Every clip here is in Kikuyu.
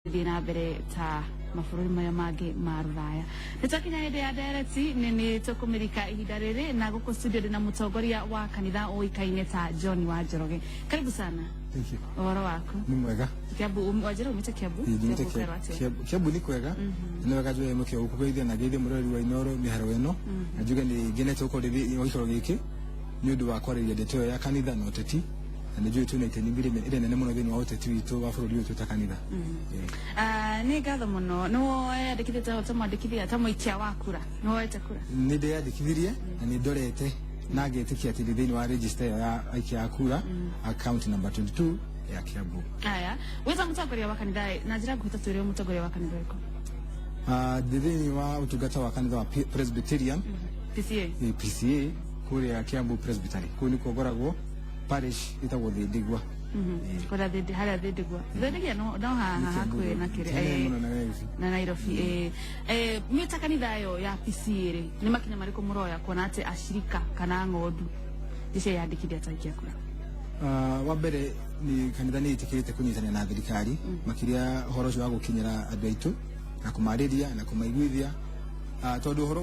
Thiĩ na mbere ta mabũrũri marĩa mangĩ ma rũraya. Nĩ twakinya hĩndĩ ya ndereti nĩ nĩ tũkũmĩrika ihinda rĩrĩ na gũkũ studio ndĩ na mũtongoria wa kanitha ũĩkaine ta John wa Njoroge. Karibu sana. Thank you. Ũhoro waku? Nĩ mwega. Kiambu, wanjĩra umĩte Kiambu? Ĩ, nyumĩte. Kiambu kerwo atĩa? Kiambu nĩ kwega. Nĩ wega njoe mũke gũkũ geithia na ngeithie mũrori wa Inoro mĩharo ĩno. Na njuge nĩ ngenete gũkorwo ndĩ thĩinĩ wa gĩikaro gĩkĩ nĩ ũndũ wa kwarĩrĩria ndeto ĩyo ya kanitha na ũteti. Na nĩ njũĩ twĩna itemi rĩrĩa nene mũno thĩinĩ wa ũteti witũ wa bũrũri ũyũ twĩ ta kanitha. Ĩ. Ah, nĩ ngatho mũno. Nĩ weyandĩkithĩtie ta mwandĩkithia, ta mũikia wa kura? Nĩ woete kura? Nĩ ndĩyandĩkithirie na nĩ ndorete na ngetĩkia atĩ ndĩ thĩinĩ wa register ĩyo ya aikia a kura, account number 22 ya Kiambu. Aya, wĩta mũtongoria wa kanitha na njĩra nguhĩ, tatwĩre mũtongoria wa kanitha ũrĩkũ? Ah, ndĩ thĩinĩ wa ũtungata wa kanitha wa Presbyterian. PCA. PCA kũrĩa Kiambu Presbytery, kũu nĩkuo ngoragwo, parish ĩtagwo Thindigua. Kũrĩa Thindi, harĩa Thindigua, Thindigua no haha hakuhĩ na kĩrĩa Tene mũno na Nairobi. Na Nairobi. Mwĩ ta kanitha ĩyo ya PCA rĩ, nĩ makinya marĩkũ mũroya kuona atĩ acirika kana ng'ondu nĩcieyandĩkithia ta aikia kura? Ah, wa mbere nĩ kanitha nĩ ĩtĩkĩrĩte kũnyitanĩra na thirikari, makĩria ũhoro ũcio wa gũkinyĩra andũ aitũ na kũmarĩria na kũmaiguithia. Ah, tondũ ũhoro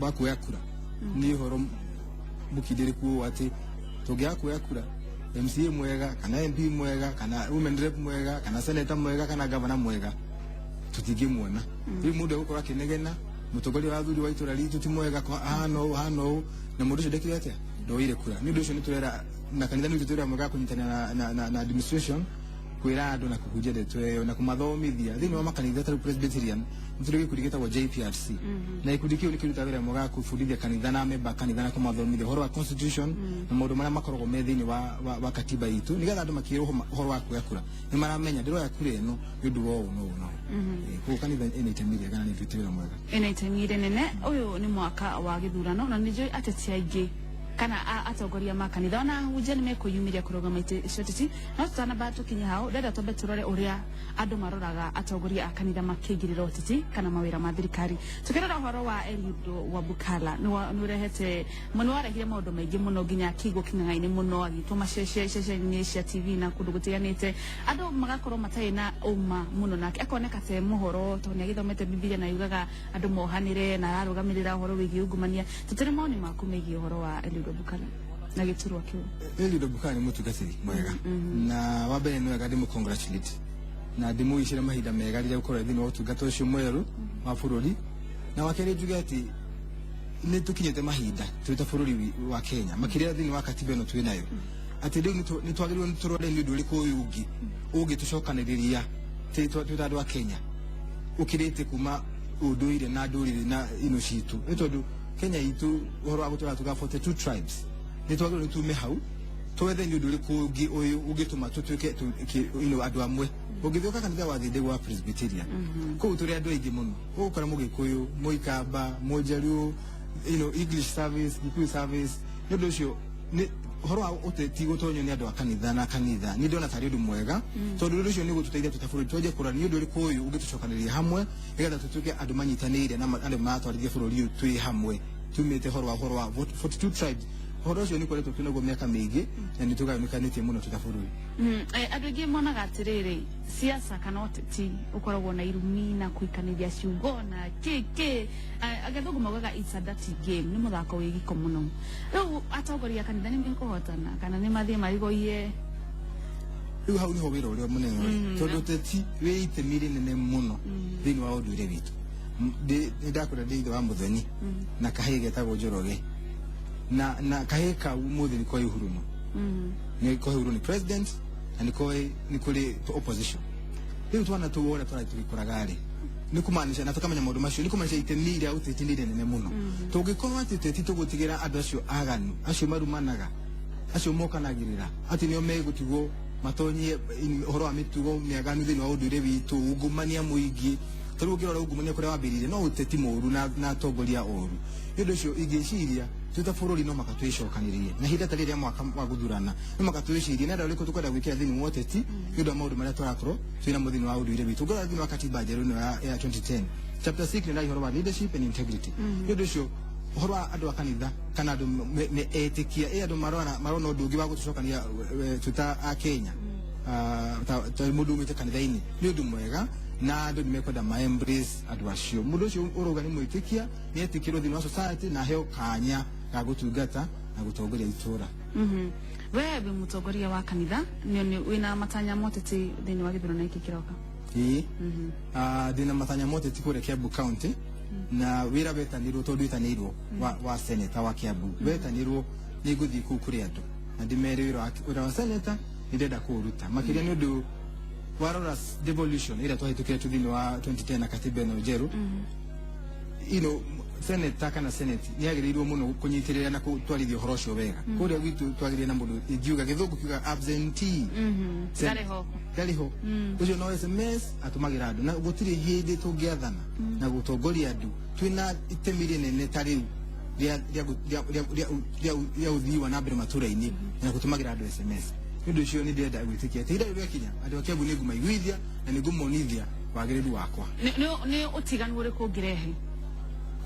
wa kuoya kura nĩ ũhoro mũkindĩrĩku ũũ atĩ tũngĩaga kuoya kura, MCA mwega kana MP mwega kana women rep mwega kana senator mwega kana governor mwega tũtingĩmuona. Rĩu mũndũ egũkorwo akĩnegena mũtongoria wa athuri wa itũra ritũ ti mwega, ahana ũũ, ahana ũũ, na mũndũ ũcio ndekire atĩa? Ndoire kura. Nĩ ũndũ ũcio nĩ tũrera na kanitha nĩ tũrera mwega kũnyitanĩra na administration kwĩra andũ na kũhunjia ndeto ĩyo na kũmathomithia thĩinĩ wa makanitha. Ta rĩu Presbyterian nĩ tũrĩ gĩkundi gĩtagwo JPRC, na gĩkundi kĩu nĩ kĩrutaga wĩra mwega wa kũbundithia kanitha na memba a kanitha na kũmathomithia ũhoro wa constitution na maũndũ marĩa makoragwo me thĩinĩ wa katiba itũ, nĩgetha andũ makĩrwo ũhoro wa kuoya kura nĩ maramenya ndĩroya kura ĩno nĩ ũndũ wa ũũ na ũũ na ũũ. Koguo kanitha ĩna itemi rĩega na nĩ ĩrutĩte wĩra mwega. Ĩna itemi rĩnene. Ũyũ nĩ mwaka wa gĩthurano na nĩ njũĩ ateti aingĩ kana atongoria ma kanitha ona ahunjia nĩ mekwĩyumĩria kũrũgama itĩ cia ũteti. No tũtanamba tũkinye hau, ndĩrenda twambe tũrore ũrĩa andũ maroraga atongoria a kanitha makĩingĩrĩra ũteti kana mawĩra ma thirikari. Tũkĩrora ũhoro wa Eliud Wabukala, nĩ ũrehete, nĩ warehire maũndũ maingĩ mũno nginya akĩigwo kĩng'ang'a-inĩ mũno, agĩtwo maceceni-inĩ cia TV na kũndũ gũtiganĩte, andũ magakorwo matarĩ na ũma mũno nake, akoneka te mũhoro tondũ nĩ agĩthomete Bibilia na yugaga andũ mohanĩre na ararũgamĩrĩra ũhoro wĩgiĩ ungumania. Tũtĩrĩ maoni maku megiĩ ũhoro wa Eliud Wabukala na gĩturwa kĩu? Eliud Wabukala nĩ mũtungatĩri mwega, na wa mbere nĩ wega ndĩmũ congratulate na ndĩmũicĩre mahinda mega rĩrĩa gũkorwo thĩinĩ wa ũtungata ũcio mwerũ wa bũrũri. Na wa kerĩ njuge atĩ nĩ tũkinyĩte mahinda twĩ ta bũrũri wa Kenya, makĩria thĩinĩ wa katiba ĩno twĩ nayo, atĩ rĩu nĩ twagĩrĩirwo nĩ tũrore nĩ ũndũ ũrĩkũ ũyũ ũngĩ ũngĩtũcokanĩrĩria twĩ ta andũ a Kenya ũkĩrĩte kuma ũndũire na ndũrĩrĩ na ino citũ. Nĩ tondũ Kenya itũ ũhoro wa gũtũra tuga 42 tribes, nĩ twagĩrĩirwo nĩ tume hau twethe nĩ ũndũ ũrĩkũ ũngĩ ũyũ ũngĩtũma tũtuĩke andũ amwe. Ũngĩthũka kanitha wa Thĩndĩ wa Presbyterian, kũu tũrĩ andũ aingĩ mũno, ũgũkora Mũgĩkũyũ, Mũikamba, Mũjaruo, English service, Gĩkũyũ service. Nĩ ũndũ ũcio nĩ ũhoro wa ũteti gũtonyio nĩ andũ a kanitha na kanitha nĩ ndona tarĩ ũndũ mwega, tondũ ũndũ ũcio nĩ ũgũtũteithia twĩ ta bũrũri twanjie kũrora nĩ ũndũ ũrĩkũ ũyũ ũngĩtũcokanĩrĩria hamwe nĩgetha tũtuĩke andũ manyitanĩire na andũ maratwarithia bũrũri ũyũ twĩ hamwe, tumĩte ũhoro wa 42 tribes. Ũhoro ũcio nĩ ũkoretwo twĩ naguo mĩaka mĩingĩ na nĩ tũgayũkanĩtie mũno twĩ ta bũrũri. Andũ aingĩ monaga atĩrĩrĩ, siasa kana ũteti ũkoragwo na irumi na kũikanĩria ciugo na kĩ kĩ. Agĩthũngũ maugaga it's a dirty game, nĩ mũthako wĩ gĩko mũno. Rĩu atongoria a kanitha nĩ mekũhotana kana nĩ mathiĩ marigoiye? Rĩu hau nĩho wĩra ũrĩa mũnene ũrĩ, tondũ ũteti wĩ itemi rĩnene mũno thĩinĩ wa ũndũire witũ. Nĩ ndakũra ndĩ ithe wa mũthoni na kahĩĩ getagwo Njoroge, na kahĩĩ kau ũmũthĩ nĩ koĩ Uhuru, nĩ koĩ Uhuru nĩ president na nĩ koĩ nĩ kũrĩ opposition. Rĩu twana tũu ũrĩa tũrathiĩ tũgĩkũraga rĩ, nĩ kũmaanisha na tũkamenya maũndũ macio, nĩ kũmaanisha itemi rĩa ũteti nĩ rĩnene mũno. Tũngĩkorwo atĩ ũteti tũgũtigĩra andũ acio aganu, acio marumanaga, acio mokanagĩrĩra, atĩ nĩo megũtigwo matonyie ũhoro wa mĩtugo mĩaganu thĩinĩ wa ũndũire witũ, ungumania mũingĩ. Ta rĩu ũngĩrora ungumania kũrĩa wambĩrĩirie no ũteti mũru na atongoria oru. Nĩ ũndũ ũcio ingĩciria twĩ ta bũrũri no maka twĩcokanĩrĩrie na ihinda ta rĩrĩa mwaka wa gũthurana, no maka twĩcirie nĩ andũ arĩkũ tũkwenda gwĩkĩra thĩinĩ wa ũteti nĩ ũndũ wa maũndũ marĩa tũrakorwo twĩ namo thĩinĩ wa ũndũire witũ. Ũngĩrora thĩinĩ wa katiba njerũ ĩno ya 2010, chapter 6 nĩ ĩraria ũhoro wa leadership and integrity. Nĩ ũndũ ũcio ũhoro wa andũ a kanitha kana andũ me etĩkia, ĩ andũ marona ũndũ ũngĩ wa gũtũcokania twĩ ta a Kenya. ta mũndũ umĩte kanitha-inĩ nĩ ũndũ mwega na andũ nĩ mekwenda ma embrace andũ acio. Mũndũ ũcio ũrauga nĩ mwĩtĩkia, nĩ etĩkĩrwo thĩinĩ wa society na aheo kanya ga gũtungata na gũtongoria itũra. We wĩ mũtongoria wa kanitha, nĩ wĩna matanya moteti thĩinĩ wa gĩthurano gĩkĩ kĩroka? Ĩĩ, ndĩna matanya moteti kũrĩa Kiambu County, na wĩra wetanirwo tondũ wĩtanĩirwo wa senator wa Kiambu, wetanirwo nĩ ngũthiĩ kũu kũrĩ andũ na ndĩmere wĩra wa senator nĩ ndĩrenda kũũruta makĩria nĩ ũndũ warora devolution ĩrĩa twahĩtũkire tu thĩinĩ wa 2010 na katiba ĩno njerũ. Senator kana senate nĩ yagĩrĩirwo mũno kũnyitĩrĩra na gũtwarithia ũhoro ũcio wega. Kũrĩa gwitũ twagĩrĩire na mũndũ ingiuga gĩthũngũ kiuga absentee. Ndarĩ ho. Ndarĩ ho. Ũcio no SMS atũmagĩra andũ, na gũtirĩ hĩndĩ tũngĩathana na gũtongoria andũ twĩna itemi rĩnene ta rĩu rĩa ũthii wa na mbere matũra-inĩ na gũtũmagĩra andũ SMS. Nĩ ũndũ ũcio nĩ ndĩrenda gwĩtĩkia atĩ ihinda rĩu rĩakinya andũ a Kiambu nĩ ngũmaiguithia na nĩ ngũmonithia wagĩrĩru wakwa. Nĩ ũtiganu ũrĩkũ ũngĩrehe?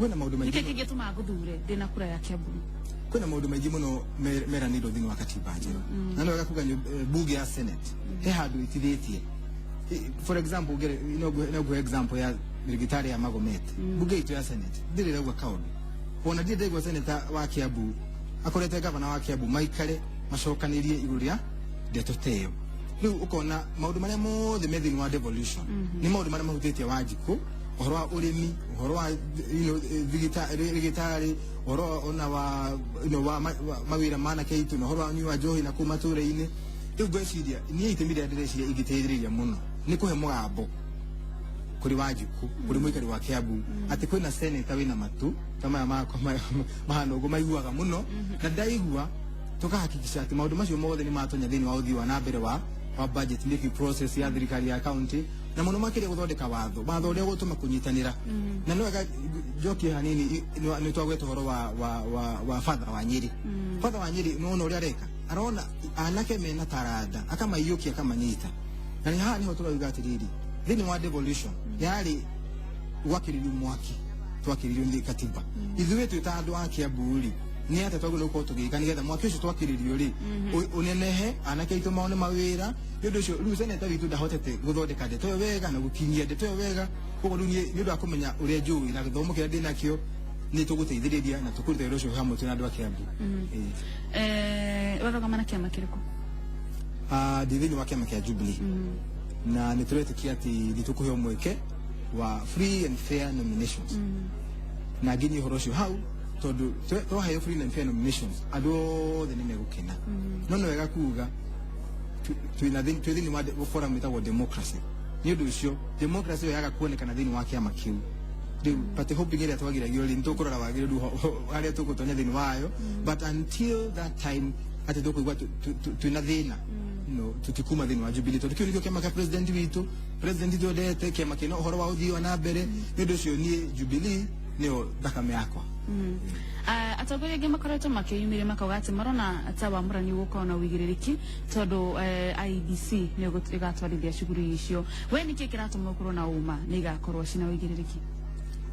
Kwĩna maũndũ maingĩ. Nĩkĩ kĩngĩtũma ngũthure ndĩna kura ya Kiambu? Kwĩna maũndũ maingĩ mũno meranĩirwo thĩinĩ wa katiba njerũ, na nĩ wega kuga bunge ya senate he handũ ĩtithĩtie. For example, no nguhe example ya rĩgĩtarĩ ya Magomete. Bunge itũ ya senate ndĩrĩ ĩrauga kaũndũ, ona ndirĩ ndaigua senator wa Kiambu akorete gavana wa Kiambu maikare macokanĩrie igũrũ rĩa ndeto ta ĩyo. Rĩu ũkona maũndũ marĩa mothe me thĩinĩ wa devolution nĩ maũndũ marĩa mahutĩtie Wanjikũ, ũhoro wa ũrĩmi, ũhoro wa rĩgĩtarĩ, ũhoro ona wa wa mawĩra ma anake aitũ, na ũhoro wa ũnyui wa njohi na kũu matũra-inĩ. Rĩu ngwĩciria niĩ itemi rĩrĩa ndĩreciria ingĩteithĩrĩria mũno nĩ kũhe mũgambo kũrĩ Wanjikũ, kũrĩ mũikari wa Kiambu, atĩ kwĩna senator wĩna matũ ta maya makwa mahana ũguo maiguaga mũno, na ndaigua tũkahakikisha atĩ maũndũ macio mothe nĩ matonya thĩinĩ wa ũthii wa na mbere wa budget making process ya thirikari ya county, na mũno makĩria gũthondeka watho ũrĩa ũgũtũma kũnyitanĩra. Na nĩ wega njokie hanini, nĩ twagweta ũhoro wa Father wa Nyĩrĩ. Father wa Nyĩrĩ nĩwona ũrĩa areka, arona anake mena taranda akamaiyũkia akamanyita, na nĩ haha nĩho tũrauga atĩrĩrĩ, thĩinĩ wa devolution yarĩ gwakĩrĩrio mwaki twakĩrĩrio nĩ katiba. Ithuĩ twĩ ta andũ a Kiambu rĩ, nĩ atĩa twagĩrĩirwo gũkorwo tũgĩka nĩgetha mwaki ũcio twakĩrĩrio rĩ ũnenehe, anake aitũ mone mawĩra? Nĩ ũndũ ũcio rĩu seneta witũ ndahotete gũthondeka ndeto ĩyo wega na gũkinyia ndeto ĩyo wega. Koguo rĩu niĩ nĩ ũndũ wa kũmenya ũrĩa njũĩ na gĩthomo kĩrĩa ndĩnakĩo, nĩ tũgũteithĩrĩria na tũkũruta wĩra ũcio hamwe twĩna andũ a Kiambu. Ũrarũgama na kĩama kĩrĩkũ? Ndĩ thĩinĩ wa kĩama kĩa Jubilee, na nĩ tũretĩkia atĩ nĩ tũkũheo mweke wa free and fair nominations, na nginya ũhoro ũcio hau, tondũ twaheo free and fair nominations andũ othe nĩ megũkena. No nĩ wega kuga twĩ thĩinĩ wa forum ĩtagwo democracy. Nĩ ũndũ ũcio democracy ĩyo yaga kuonekana thĩinĩ wa kĩama kĩu, rĩu party hopping ĩrĩa twagiragio rĩ, nĩ tũkũrora wagĩrĩru harĩa tũgũtonya thĩinĩ wayo. But until that time atĩ tũkũigua twĩna thĩna, no tutikuma thĩinĩ wa Jubilee, tondũ kĩu nĩkĩo kĩama kĩa president witũ, president twendete, kĩama kĩna ũhoro wa ũthii wa na mbere. Nĩ ũndũ ũcio niĩ Jubilee nĩyo thakame yakwa. Atongoria angĩ makoretwo makĩyumĩria makauga atĩ marona ta wamũrani ũgũkorwo na ũigĩrĩrĩki tondũ IEBC nĩyo ĩgatwarithia shughuli icio. We nĩkĩ kĩratũma ũkorwo na ũma nĩ igakorwo cina ũigĩrĩrĩki?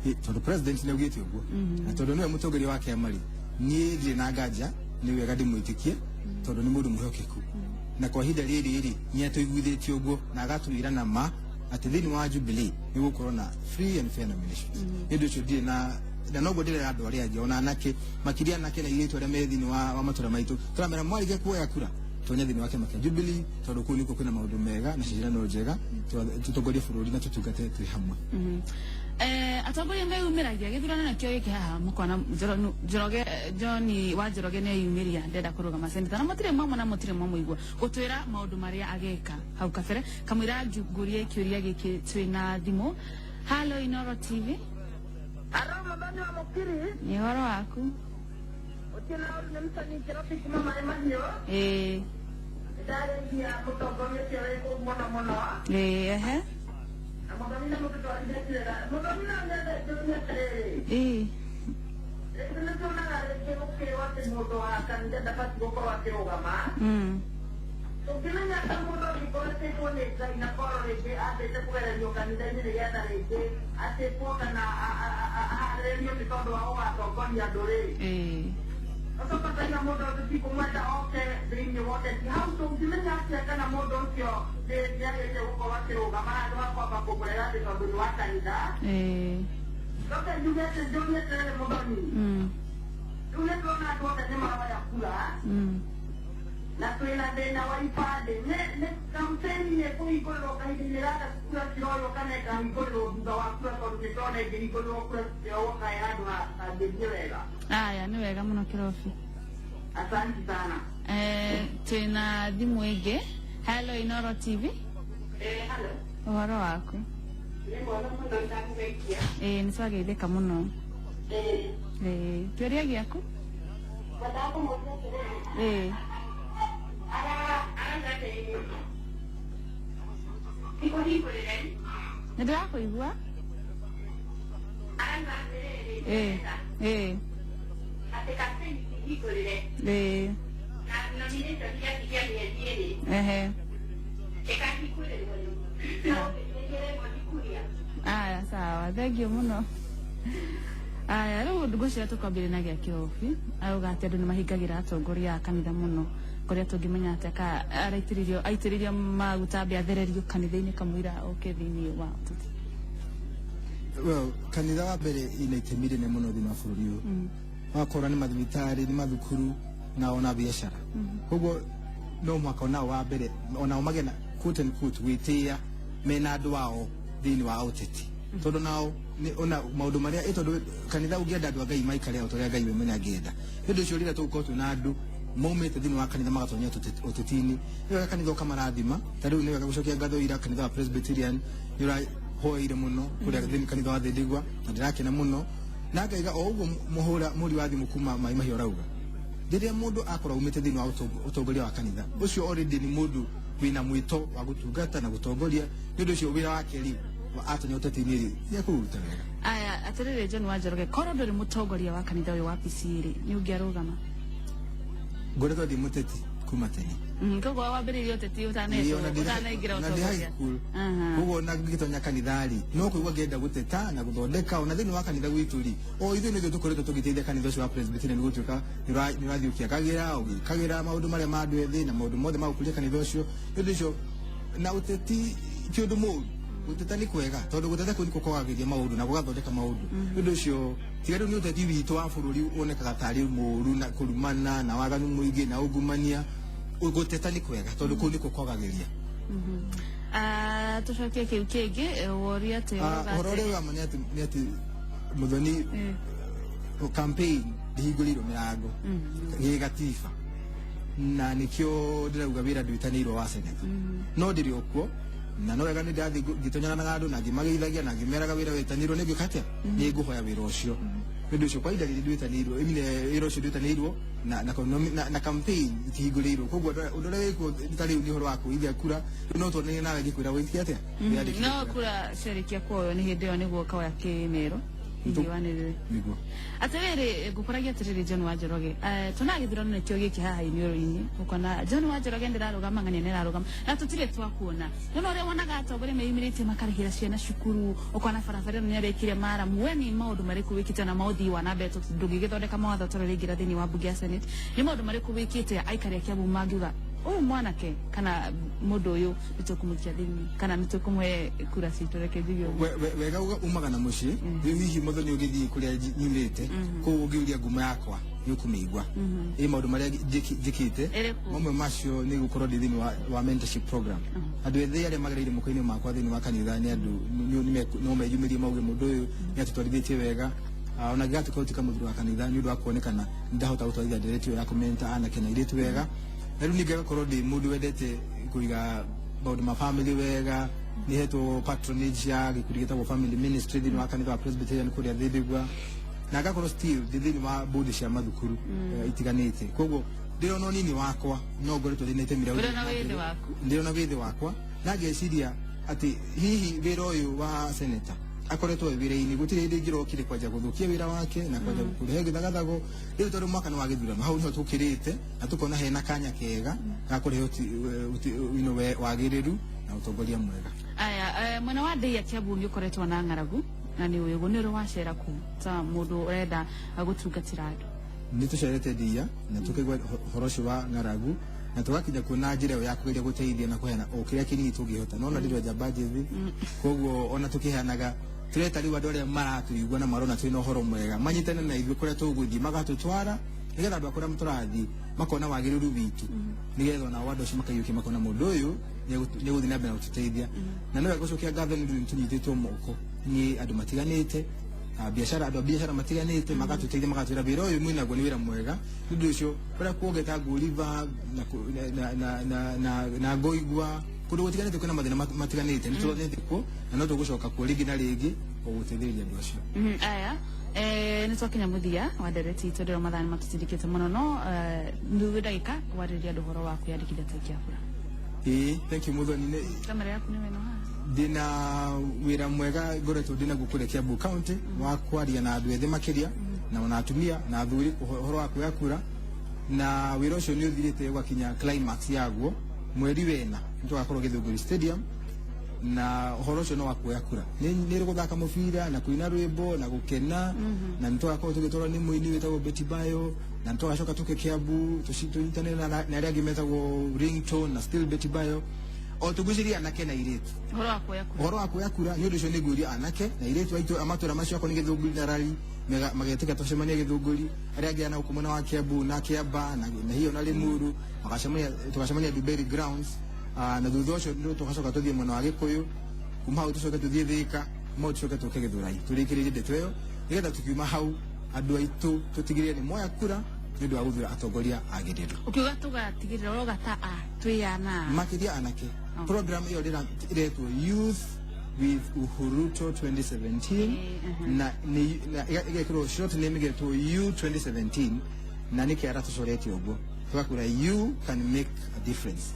Tondũ president nĩ augĩte ũguo, na tondũ nĩwe mũtongoria wa kĩama rĩ, niĩ ndirĩ na nganja, nĩ wega ndĩmwĩtĩkie tondũ nĩ mũndũ mwĩhokeku, na kwa ihinda rĩrĩ rĩ nĩ atũiguithĩtie ũguo na agatwĩra na ma atĩ thĩinĩ wa Jubilee nĩ gũkorwo na free and fair nominations. Nĩ ũndũ ũcio ndirĩ na noguo ndĩrera andũ arĩa angĩ, ona anake makĩria, anake na airĩtu arĩa me thĩinĩ wa matũra maitũ, tũramera mwarĩkia kuoya kura tonya thĩinĩ wa kĩama kĩa Jubilee, tondũ kũu nĩkuo kwĩna maũndũ mega na ciĩranĩro njega, tũtongorie bũrũri na tũtungate twĩ hamwe. Atongoria meyumĩragia gĩthurano nakĩo gĩkĩ haha, mũkona Njoroge, John wa Njoroge nĩ eyumĩria ndenda kũrũgama seneta, na mũtirĩ mwamona, mũtirĩ mwamũigua gũtwĩra maũndũ marĩa ageka hau kabere. Kamũira ngũrie kĩũria gĩkĩ, twĩna thimũ. Halo, Inoro TV. Aro Muthoni wa Mukiri. Nĩ ũhoro waku? Ũtiĩ na ũru, nĩ mũcani Kĩrobi kuma Maĩ Mahiũ. Ĩĩ. Nĩndarĩria mũtongoria ũcio wĩ kũu mũno mũno. Ĩĩ, ehe. Na Muthoni nĩ mũtũtwarithĩtie wega. Muthoni, no nyende njũrie atĩrĩrĩ. Ĩĩ. Rĩngĩ nĩ tuonaga rĩngĩ gũkĩrwo atĩ mũndũ wa kanitha ndabatiĩ gũkorwo akĩrũgama. Tũngĩmenya ta mũndũ angĩkorwo etĩtwo nĩ Ngai na korwo rĩngĩ ambĩte kũgererio kanitha-inĩ nĩgetha rĩngĩ atĩkwo kana aharĩrĩrio nĩ tondũ wa gũgatongoria andũ rĩ. Ĩĩ. Ũcoka ũkaiga mũndũ ũcio tikũmwenda oke thĩinĩ wa ũteti. Hau tũngĩmenya atĩa kana mũndũ ũcio nĩagĩrĩire gũkorwo akĩrũgama handũ ha kwamba kũmũrega atĩ tondũ nĩ wa kanitha? Njoke njuge atĩ njũrie atĩrĩrĩ Mũthoni, rĩu nĩ tũrona andũ othe nĩ maroya kura na twĩna thĩna wa ibandĩ. Nĩ campaign ĩkũhingũrĩrwo kahinda-inĩ gaka kura ciroywo kana ĩkahingũrĩrwo thutha wa kura, tondũ nĩ tũrona ĩngĩhingũrĩrwo kura cikĩoywo kaĩ handũ hangĩthiĩ wega? Aya, nĩ wega mũno Kĩrobi. Asante sana. Twĩna thimũ ĩngĩ. Hello, Inoro TV. Hello. Ũhoro waku? Nĩ mwega mũno, ndakũgeithia. Ĩĩ, nĩ twageithĩka mũno. Ĩĩ, kĩũria gĩaku? Ngwendaga kũmũria atĩrĩrĩ, arauga atĩ tikũhingũrĩre. Nĩ ndĩrakũigua. Arauga atĩrĩrĩ, Ĩĩ. atĩ campaign tihingũrĩre na nomination ciakinya mĩeri 2 ĩkahingũrĩrwo rĩ, no ĩkĩrĩrwo kuria. Aya, sawa, thank you mũno. Aya, rĩu ngwĩciria tũkwambĩrĩria na gĩa Kĩrobi. Arauga atĩ andũ nĩ mahingagĩra atongoria a kanitha mũno, kũrĩa tũngĩmenya atĩa ka araitĩrĩrio aitĩrĩrio maguta ambe athererio kanitha-inĩ kamũira oke thĩinĩ wa ũteti? Well, kanitha wa mbere ina itemi rĩnene mũno thĩinĩ wa bũrũri ũyũ. Wakora nĩ mathibitarĩ, nĩ mathukuru na ona biacara. Koguo no mũhaka onao wa mbere onao magĩe na, quote and quote, gwĩtĩĩa mena andũ ao thĩinĩ wa ũteti, tondũ nao nĩ ona maũndũ marĩa tondũ kanitha ũngĩenda andũ a Ngai maikare o ta ũrĩa Ngai we mwene angĩenda. Nĩ ũndũ ũcio rĩrĩa tũgũkorwo twĩna andũ maumĩte thĩinĩ wa kanitha magatonya ũteti-inĩ, nĩ wega kanitha ũkamarathima. Ta rĩu nĩ wega gũcokia ngatho ira kanitha wa Presbyterian nĩ ũrahoeire mũno kũrĩa thĩinĩ kanitha wa Thindigua, na ndĩrakena mũno na ngaiga o ũguo mũhũra mũri wa thimũ kuma Mai Mahiũ arauga, rĩrĩa mũndũ akorwo aumĩte thĩinĩ wa ũtongoria wa kanitha ũcio, already nĩ mũndũ wĩna mwĩto wa gũtungata na gũtongoria. Nĩ ũndũ ũcio wĩra wake rĩ atonya ũteti-inĩ rĩ nĩ ekũũruta wega. Aya, atĩrĩrĩ, John wa Njoroge, korwo ndũrĩ mũtongoria wa kanitha ũyũ wa PCA rĩ, nĩ ũngĩarũgama? Ngoretwo ndĩ mũteti kuma tene. Koguo wambĩrĩirie ũteti Ĩĩ, ona ũtanaingĩra ona ndĩ high ũtongoria? school. Koguo ona ngĩtonya kanitha rĩ, no kũigua ngĩenda gũteta na gũthondeka. Ona thĩinĩ wa kanitha gwitũ rĩ, o ithuĩ nĩ ithuĩ tũkoretwo tũgĩteithia kanitha ũcio wa Presbyterian gũtuĩka nĩ ũrathiĩ ũkĩakagĩra, ũgĩkagĩra maũndũ marĩa ma andũ ethĩ na maũndũ mothe ma gũkũria kanitha ũcio. Nĩ ũndũ ũcio na ũteti ti ũndũ mũũru, gũteta nĩ kwega, tondũ gũteta kũu nĩkuo kwagagĩria maũndũ na gũgathondeka maũndũ. Nĩ ũndũ ũcio tiga rĩu nĩ ũteti witũ wa bũrũri wonekaga tarĩ mũũru na kũrumana na waganu mũingĩ na ungumania, gũteta nĩ kwega tondũ kũu nĩkuo kwagagĩria. Tũcokie kĩu kĩngĩ, woria atĩ ũrauga Ũhoro ũrĩa wa ma nĩ atĩ Mũthoni, campaign ndĩhingũrĩirwo mĩrango gĩgatiba, na nĩkĩo ndĩrauga wĩra ndwĩtanĩirwo wa seneta, no ndĩrĩ o kuo na no wega nĩ ndathiĩ ngĩtonyana andũ na ngĩmageithagia na ngĩmeraga wĩra wetanĩirwo nĩ ngwĩka atĩa, nĩ ngũhoya wĩra ũcio. Nĩ ũndũ ũcio kwa ihinda rĩrĩ ndwĩtanĩirwo, I mean, wĩra ũcio ndwĩtanĩirwo na campaign itihingũrĩirwo. Koguo ũndũ ũrĩa wĩkuo ta rĩu nĩ ũhoro wa kũithia kura. Rĩu no tuonanie nawe ngĩkwĩra wĩikie atĩa, wĩyandĩkithie No kura. Kura ciarĩkia kuoywo nĩ hĩndĩ ĩyo nĩguo ũkoya kĩmero hihi wanĩrĩre. Nĩguo. Atĩrĩrĩ, ngũkũragia atĩrĩrĩ, John wa Njoroge, tũna gĩthurano nĩkĩo gĩkĩ haha iniũrũ-inĩ, ũkona John wa Njoroge ndĩrarũgama, ng'ania nĩrarũgama na tũtirĩ twakuona. Nĩũna ũrĩa wonaga atongoria meyumĩrĩtie makarĩhĩra ciana cukuru, ũkona barabara ĩno nĩarĩkire maramu. We nĩ maũndũ marĩkũ wĩkĩte na maũthii wa na mbere ndũngĩgĩthondeka mawatho tondũ rĩingĩra thĩinĩ wa mbunge ya Senate? Nĩ maũndũ marĩkũ wĩkĩte aikari a Kiambu mangiuga ũyũ mwanake kana mũndũ ũyũ nĩtũkũmũikia thĩinĩ kana nĩtũkũmũhe kura citũ? Reke njuge ũguo. Wega umaga na mũciĩ. Rĩu hihi Mũthoni ũgĩthiĩ kũrĩa nyumĩte kũu ũngĩũria ngumo yakwa nĩ ũkũmĩigua ĩ maũndũ marĩa njĩkĩte. Ĩrĩkũ? Mamwe macio nĩ gũkorwo ndĩ thĩinĩ wa mentorship program. Andũ ethĩ arĩa magereire moko-inĩ makwa thĩinĩ wa kanitha nĩ andũ no meyumĩrie mauge mũndũ ũyũ nĩ atũtwarithĩtie wega. Ona ngĩgatuĩka gũtuĩka mũthuri wa kanitha nĩ ũndũ wa kuonekana ndahota gũtwarithia ndereti ĩyo ya kũmenta anake na airĩtu wega. Na rĩu ningĩ ngakorwo ndĩ mũndũ wendete kũiga maũndũ ma family wega. Nĩ hetwo patronage ya gĩkundi gĩtagwo family ministry thĩinĩ wa kanitha wa Presbyterian kũrĩa Thĩndĩgua, na ngakorwo still ndĩ thĩinĩ wa board cia mathukuru itiganĩte. Koguo ndĩrona ũnini wakwa no ngoretwo ndĩ na itemi rĩa Ũrĩ na gũthiĩ na wĩthĩ mbere. waku. Ndĩrona wĩthĩ wakwa na ngeciria atĩ hihi wĩra ũyũ wa senator akoretwo wĩ wĩra-inĩ, gũtirĩ hĩndĩ ingĩrokire kwanja gũthũkia wĩra wake na kwanja kũrehe gĩthagathago. Rĩu tondũ mwaka nĩ wa gĩthurano, hau nĩho tũkĩrĩte na tũkona hena kanya kega ga kũrehe wagĩrĩru na ũtongoria mwega. Aya, mwena wa Ndĩia Kiambu nĩ ũkoretwo na ng'aragu na nĩ ũyũ nĩ ũrĩ wacera kũu ta mũndũ ũrenda gũtungatĩra andũ? Nĩ tũcerete ndia na tũkaigua ũhoro ũcio wa ng'aragu na tũgakinya kuona njĩra ĩyo ya kũgeria gũteithia na kũheana o kĩrĩa kĩnini tũngĩhota. No ona ndĩrĩ njamba njĩthĩ, koguo ona tũkĩheanaga tũreta rĩu andũ arĩa maratũigua na marona twĩna ũhoro mwega manyitane na ithuĩ kũrĩa tũgũthiĩ, magatũtwara nĩgetha andũ a kũrĩa tũrathiĩ makona wagĩrĩru witũ, nĩgetha onao andũ acio makaiyũkia makona mũndũ ũyũ nĩegũthiĩ na mbere na gũtũteithia. Na no wega gũcokia ngatho nĩ ũndũ nĩtũnyitĩtwo moko nĩ andũ matiganĩte, biacara, andũ a biacara matiganĩte magatũteithia, magatwĩra wĩra ũyũ mwĩnaguo nĩ wĩra mwega. Nĩ ũndũ ũcio kũrĩa kuongĩ ta Ngũriba na na na na na Ngoigua, kũndũ gũtiganĩte kwĩna mathĩna matiganĩte, nĩ tũronete kuo na no tũgũcoka kuo rĩngĩ na rĩngĩ o gũteithĩrĩria andũ acio. Aya, nĩ twakinya mũthia wa ndereti itũ, ndĩrona mathaa nĩ matũtindĩkĩte mũno, no nuthu ndagĩka warĩrĩria andũ ũhoro wa kwĩyandĩkithia ta aikia a kura. Ĩĩ, thank you Muthoni. Kamera yaku nĩ weno haha. Ndĩna wĩra mwega ngoretwo ndĩnaguo kũrĩa Kiambu County wa kwaria na andũ ethĩ makĩria na ona atumia na athuri ũhoro wa kuoya kura, na wĩra ũcio nĩ ũthirĩte ũgakinya climax yaguo. Mweri wena nĩ tũgakorwo Gĩthũngũri Stadium, na ũhoro ũcio no wa kuoya kura, nĩ gũthaka mũbira na kũina rwĩmbo na gũkena, na nĩ tũgakorwo tũgĩtwarwo nĩ mũini wĩtagwo Betty Bayo, na nĩ tũgacoka tũke Kiambu tũnyitanĩre na arĩa angĩ metagwo Ringtone na still Betty Bayo, o tũgucĩrie anake na airĩtu. Ũhoro wa kuoya kura. Ũhoro wa kuoya kura. Nĩ ũndũ ũcio nĩ ngũria anake na airĩtu aitũ a matũra macio, akorwo nĩ Gĩthũngũri na Rari, magetĩka tũcemanie Gĩthũngũri, arĩa angĩ na gũkũ mwena wa Kiambu na Kĩamba na hiyo na Limuru magacemania, tũgacemania Duberry Grounds, na thutha ũcio nĩ tũgacoka tũthiĩ mwena wa Gĩkũyũ, kuma hau tũcoke tũthiĩ Thĩka, kuma hau tũcoke tũke Gĩthũrai, tũrĩkĩrĩrie ndeto ĩyo nĩgetha tukiuma hau andũ aitũ tũtigĩrĩre nĩ moya kura nĩ ũndũ wa gũthura atongoria agĩrĩru. Ũkiuga tũgatigĩrĩra, ũroga ta a twĩyana? Makĩria anake. Program ĩyo ĩretwo Youth with Uhuruto 2017, na na ĩgekĩrwo short name ĩgetwo U 2017, na nĩ kĩara tũcorete ũguo tũgakura you can make a difference.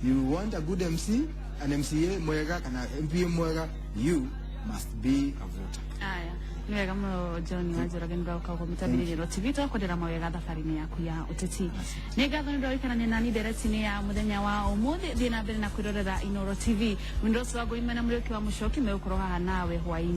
You want a good MC, an MCA mwega kana MP mwega, you must be a voter. Aya, nĩ wega mũno John wa Njoroge, nĩ ũroka ũguo mĩtambo-inĩ TV, twakwendera mawega thabarĩ-inĩ yaku ya ũteti. Nĩ ngatho nĩ ũndũ wa gũikarania nani ndereti-inĩ ya mũthenya wa ũmũthĩ. Thiĩ na mbere na kwĩrorera Inooro TV. Windows wa Ngũima na Mũrĩũki wa Mũcoki megũkorwo haha nawe hwaĩ.